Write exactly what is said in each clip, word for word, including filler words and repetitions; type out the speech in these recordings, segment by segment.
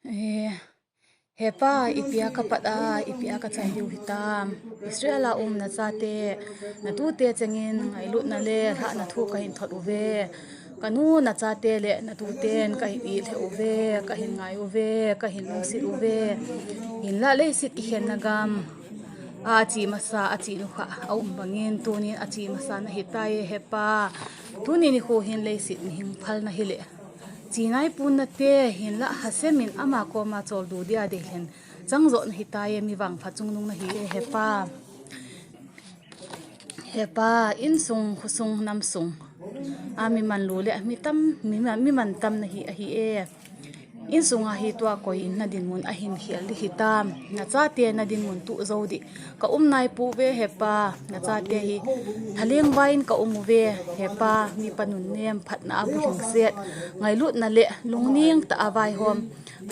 Eh, Hepa, ipi a kapat a, ipi a kachai diu hitam. Israel a um nachate, natute chengin ngailutna le lhahna thu kahin thot uve. Kanu nachate le natuten kahin it lheh uve, kahin ngai uve, kahin lungset uve. Hinlah leiset kikhenna gam a, achi masa, achi nukha aum bangin tunin achi masa nahitai, Hepa. Tuni nikho hin leiset mihing phalna hileh, chi naiponate hinlah Hashem in ama koma choldo dia deilhen chang jo nahitai, mi vangpha chungnung nahi e, Hepa. Hepa, insung, khosung, namsung a mi manlu le mi tam, mi man, mi mantam nahi ahi e. Insunga hi tua koi in nadinmun ahin khel ding hitam. Nachate nadinmun tuh jo ding kaum nai pouve, Hepa. Nachate hi thalengvai in kaum uve, Hepa. Mipa nunnem, phatna a bulhingset, ngailutna le lungning tah a vaihom,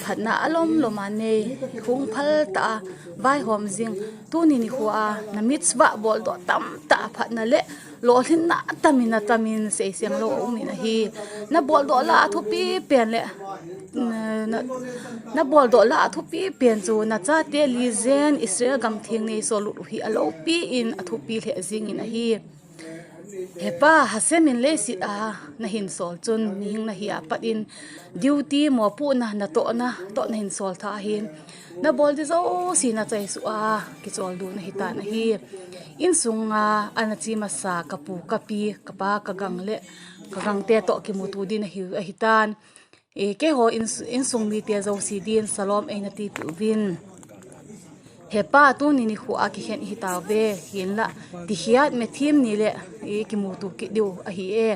phatna alom lom a nei, hung phal tah a vaihom jing, tuni nikho a namitzvah boldoh tamtah a phatna le lolhinna atamin atamin seiseng lou aumin ahi. Naboldoh lah a thupi pen le, na, na, naboldoh lah a thupi pen chu nachate lijen Israel gam theng neisolut u hi aloupi in athupi lheh jingin ahi. Hepa, Hashem in leiset a nahin sol chun, mihing nahi a pat in duty mopohna, natohna toh nahin sol tha ahin, nabol ding jouse nachai suh a kicholdo nahitan ahi. Insunga ana chi masa kapu, kapi, kapa, kagang le kagangte toh kimuto ding nahi ahitan. E, keiho ins-, insung mite jouse din shalom eina tipeh uvin. Hepa, tuni nikho a kikhen ihi tauve, hinlah Tehillah Metim ni le, e, kimuto kit diu ahi e.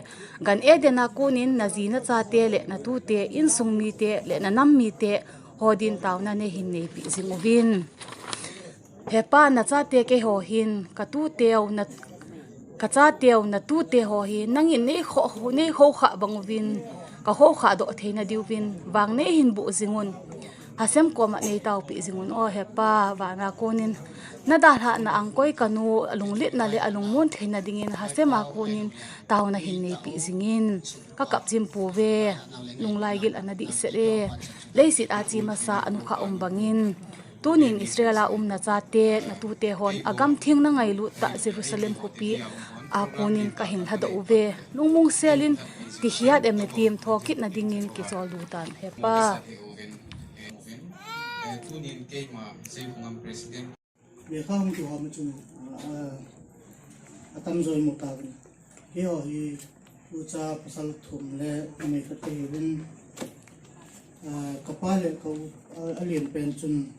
Gan Eden a konin naji nachate le natute, insung mite le nanam mite ho din taona neihin neipeh jing uvin. Hepa, nachate keiho hin, katuteu, na, kachateu, natute ho hi nangin nei kho, nei khoukhah bang uvin, kakhoukhah doh theina diuvin vang neihin boh jing un. Hashem koma neitaopeh jing un, o Hepa, vana konin nadalhahna a koi kanu alunglitna le alungmon theina dingin Hashem a konin taona hin neipeh jingin. Kakap jin pouve, lunglai gil ana dihset e. Leiset a chi masa anukha um bangin, tunin Israel a um nachate, natute hon agam theng nangailut tah Jerusalem khopi a konin kahin lhadoh uve. Lungmong selin Tehillah Metim thokit na dingin kicholdo tan, Hepa. Lekha hung kihom chun, ah, ah, atam jo imu tauvin. Keiho hi ucha pasal thum le numei khat kahiuvin, ah, kapa le ka u, ah, alen pen chun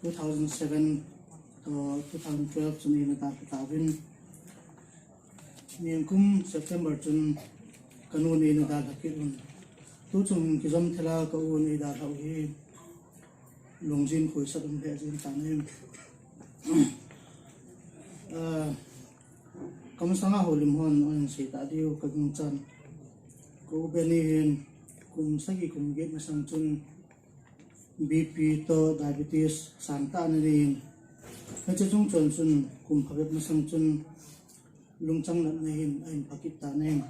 two thousand seven to two thousand twelve chun eina dalha tauvin. Nikum September chun kanu in eina dalha kit un. Tuchung kijom thela ka u in eidalhau hi lungjin khoisat um lheh jeng tan ahi. Ah, kamasanga houlim hon ahin sei tah diu kagingchan. Ka u Benny hin kum sagi kum get masang chun B P toh diabetes sang tah ana nei in. Hiche chungchon chun kum phabep masang chun lungchang natna hin ahin phakit tan ahi.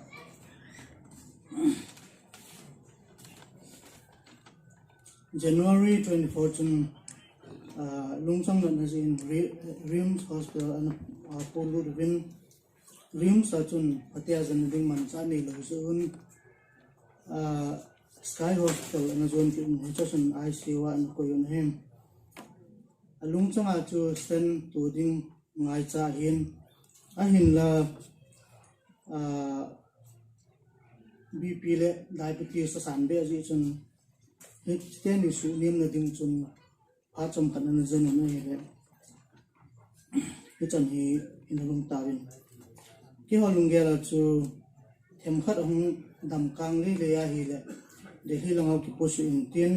January twenty-four chun, ah, lungchang natna jeh in Ri-, RIMS Hospital ana, ah, polut uvin, RIMS a chun phatea janna ding manchah neilou jeh un, ah, Sky Hospital ana jon kit un, hiche chun I C U a ana koi un ahi. Alungchang a chu stent to ding ngaicha ahin, ahinla, ah, B P le diabetes asan be jeh chun, hiteni suhnem na ding chun phat chomkhat ana jen un ahile, hichan hi ina lhung tauvin. Keiho lunggel a chu themkhat ahung damkang leilei ahile, Delhi langa kipuisuh intin,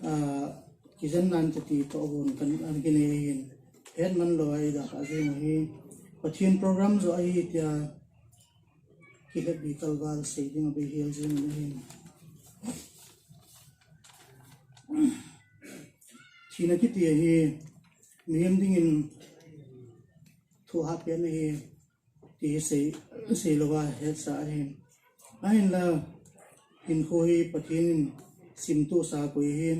ah, kijen nan titi toh bon kan ana kinei ahin, hetman lou a eidalhah jeng u hi Pathen program jo ahi tia kilhep bi kalval sei ding abei hel jeng u ahin. Thina kiti ahi, mihem dingin thu ahat pen ahi, ti hi sei, seilouva hetsa ahi. Ahinla, hinkho hi Pathen in simtohsa koi hin,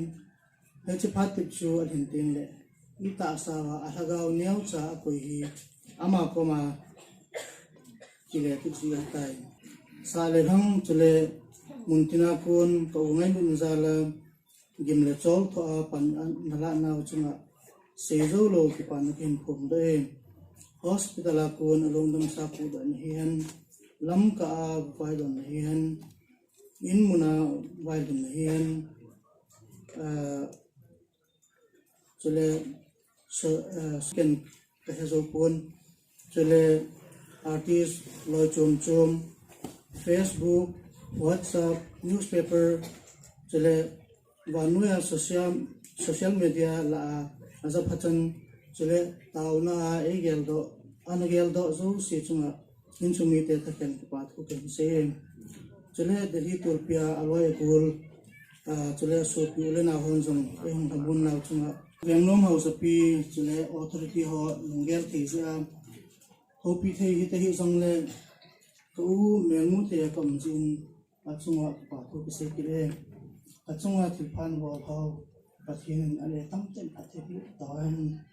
hiche phat tep chu alhin tengle, itahsa uva alhagao neocha akoi hi, ama koma kile kit ji ahitai. Sah le lhang chule muntina kon ka u ngailutna jal a, gim le chol thoh a pan ana lah nau chunga seijou lou kipana kahin phongdoh e. Hospital a kon alungdamsa pudohna hihen, Lamka a vailhunna hihen, in muna vailhunna hihen, ah, chule, so, ah, second kahejou pon, chule artist loi chom chom, Facebook, WhatsApp, newspaper, chule vannoiya social, social media lah a, ajapha chan, chule taona a eigeldoh, ana geldoh jouse chunga, insung mite thakhat in kipa thu kahin sei e. Chule Delhi tulpia aloi agol, ah, chule asopi u le nao hon jong eihung lhamon nau chunga, veng nom haosapi, chule authority ho lunggel thei jeh a, houpi thei hita hih jongle, ka u melmu thei a kaum jeh in, achunga kipa thu kasei kit e. Kachunga thilpha nabol hou Pathen in ale tamtah in phatthei boh tahen.